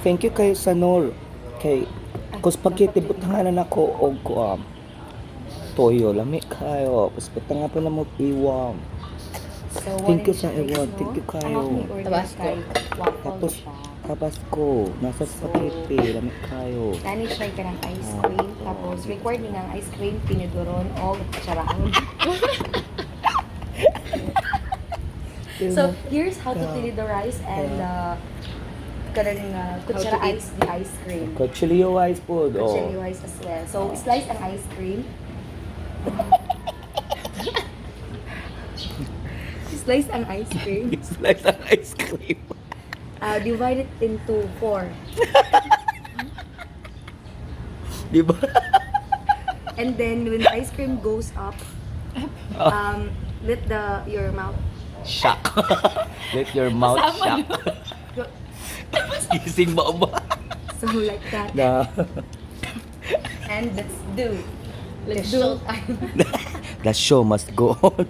Thank you kayo sa Nor. Kay kung spaghetti butangan na nako og toyo lami kayo. Tapos butangan pa na mo iwang. So, Thank you one sa drinks, ewan. no? Thank you kayo. Ang akong order Tabasco. kay waffle Tapos siya. Tabasco, nasa spaghetti, lami kayo. Nani siya ka ng ice cream. Tapos, required ni ng ice cream, tinuduron o kutsaraon. So, here's how to tinidorize and kanang kutsara How to eat. ice the ice cream. Kutsilyo ice food. Oh. Kutsara ice as well. So, slice ang ice cream. Slice ang ice cream. Slice ang ice cream. Divide it into four. Di ba? And then when the ice cream goes up, let the your mouth Shock. Let your mouth shock. Go, Gising ba ba? so like that. Na. And let's do. Let's the do. show. The show must go on.